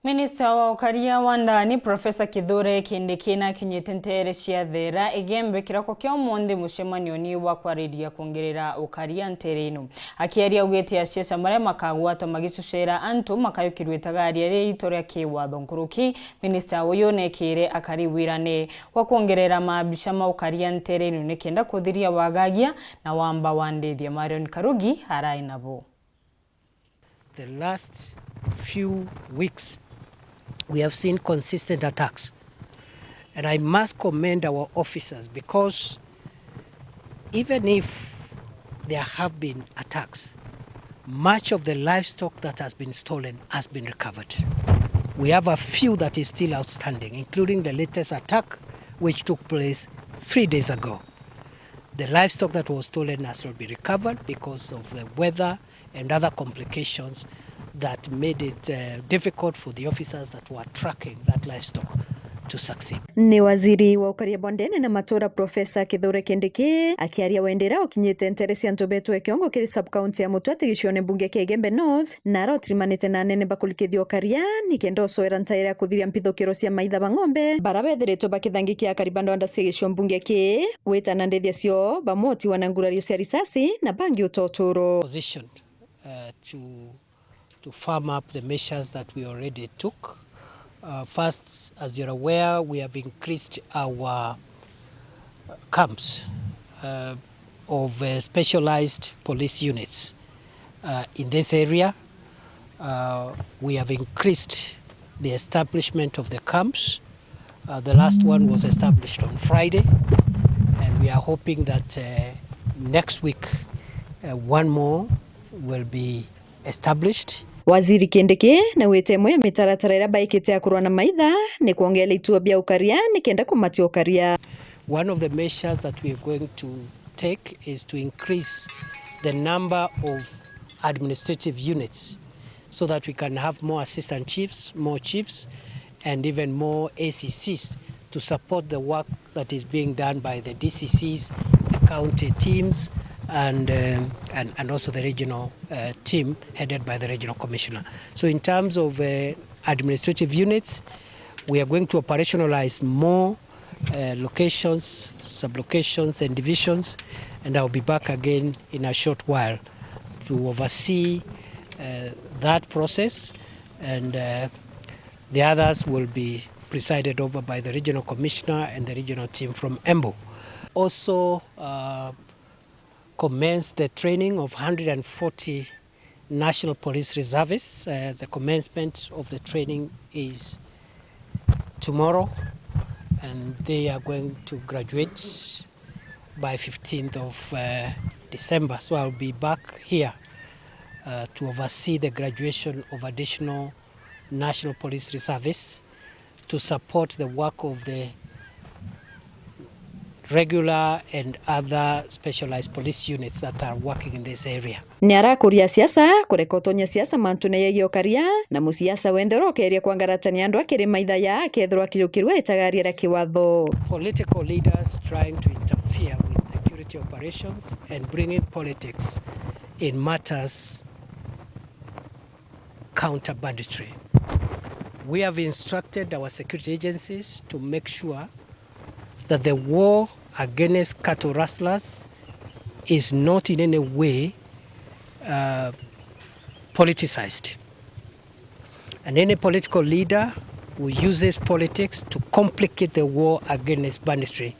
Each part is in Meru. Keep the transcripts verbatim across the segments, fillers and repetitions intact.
Minista wa ukaria wa ndani, Professor Kithure Kindiki, nakinyite nteere cia Thera Igembe kiroko kia umunthi mucemanioni wa kwariria kwongerera ukaria nteere ino. Akiaria augite asiasa maria makagwatwa magicucera antu makayukirua itagaria riria ito ria kiwatho nkuruki, minista uyu nekire akari wirane wa kwongerera maabisa ma ukaria nteere ino nikenda kuthiria wagagia na wamba wa ndithia. Marion Karugi arai nabo. The last few weeks, we have seen consistent attacks. And I must commend our officers because even if there have been attacks, much of the livestock that has been stolen has been recovered. We have a few that is still outstanding, including the latest attack which took place three days ago. The livestock that was stolen has not been recovered because of the weather and other complications that made it, uh, difficult for the officers that were tracking that livestock to succeed. Ni waziri wa ukaria bwa ndene na matura, Professor Kithure Kindiki, akiaria wendera ukinyite nteere cia antu betu e Kiongo kiri sub-county ya Mutwati gicione mbunge kia Igembe North, na arotirimanite na anene bakurikithia ukaria nikenda ucoera ntaira ya kuthiria mpithukiro cia maitha ba ng'ombe bara bethiritwe bakithangikia akari ba ndwanda cia gicigo mbunge kii. Gwitana ndithia cio bamwe utiwa na ngurario cia risasi na bangi uta uturo. Positioned, uh, to, to firm up the measures that we already took. Uh, first, as you're aware, we have increased our camps, uh, of, uh, specialized police units, uh, in this area. Uh, we have increased the establishment of the camps. Uh, the last one was established on Friday, and we are hoping that, uh, next week, uh, one more will be established. Waziri Kindiki naugite imwe ya mitaratara iria baikite ya kurwa na maitha ni kwongeera ituo bia ukaria nikenda kumatia ukaria. One of the measures that we are going to take is to increase the number of administrative units so that we can have more assistant chiefs, more chiefs, and even more A C Cs to support the work that is being done by the D C Cs, the county teams, and, um, and, and also the regional, uh, team headed by the regional commissioner. So in terms of, uh, administrative units, we are going to operationalize more, uh, locations, sub-locations, and divisions, and I'll be back again in a short while to oversee, uh, that process, and, uh, the others will be presided over by the regional commissioner and the regional team from Embu. Also, uh, commence the training of hundred and forty National Police Reservists. Uh, the commencement of the training is tomorrow, and they are going to graduate by fifteenth of, uh, December. So I'll be back here, uh, to oversee the graduation of additional National Police Reservists to support the work of the regular and other specialized police units that are working in this area. Ni arakuria siasa kureka utonya siasa mantune yegie ukaria, na musiasa wenthe urokeria kwangaratania andu akiri maitha ya akethirwa akijukirua itagaria ria kiwatho. Political leaders trying to interfere with security operations and bringing politics in matters counter banditry. We have instructed our security agencies to make sure that the war against cattle rustlers is not in any way, uh, politicized. And any political leader who uses politics to complicate the war against banditry,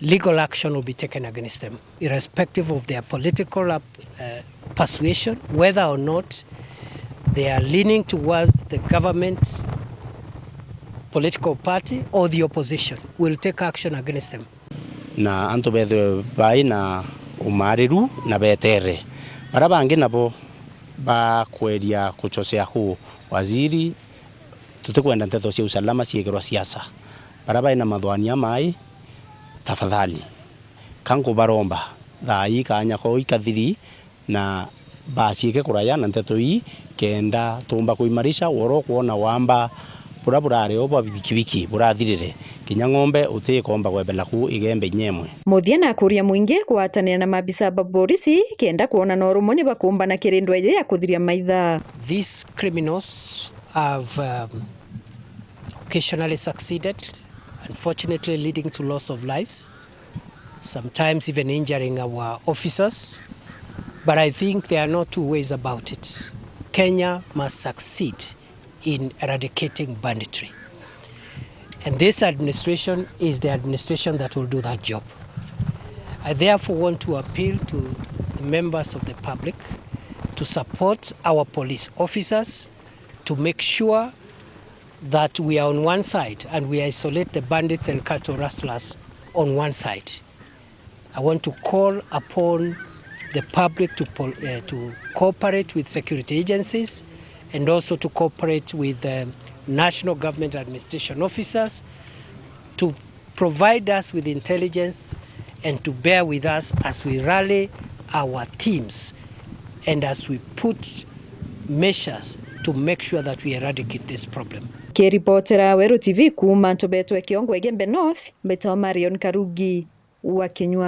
legal action will be taken against them, irrespective of their political, uh, uh, persuasion, whether or not they are leaning towards the government political party or the opposition. We'll take action against them. Na antu bethirwe bai na umariru na betere. Bara bangi nabo bakweria kuchosea ku waziri, tutikwenda nteto cia usalama ciikirwa siasa. Bara bai na mathwania mai, tafadhali, ka nkubaromba thaa ii kaanya kau ikathiri, na baciike kuraya na nteto ii, kenda tuumba kuimarisha woro kwona wamba bura burari o bwa bikibiki burathirire, kinya ng'ombe utikomba kwebela ku Igembe inyemwe. Muthia nakuria mwingi kugwatanira na maabisa ba borisi kenda kwona no rumwe ni bakumbana kiri ndwa iji ya kuthiria maitha. These criminals have um, occasionally succeeded, unfortunately leading to loss of lives, sometimes even injuring our officers. But I think there are no two ways about it. Kenya must succeed in eradicating banditry. And this administration is the administration that will do that job. I therefore want to appeal to the members of the public to support our police officers to make sure that we are on one side and we isolate the bandits and cattle rustlers on one side. I want to call upon the public to pol-, uh, to cooperate with security agencies and also to cooperate with the national government administration officers to provide us with intelligence and to bear with us as we rally our teams and as we put measures to make sure that we eradicate this problem. Kiripotera Weru T V kuuma Ntubetwe Kiongwe Igembe North, mbitwa Marion Karugi wa Kinyua.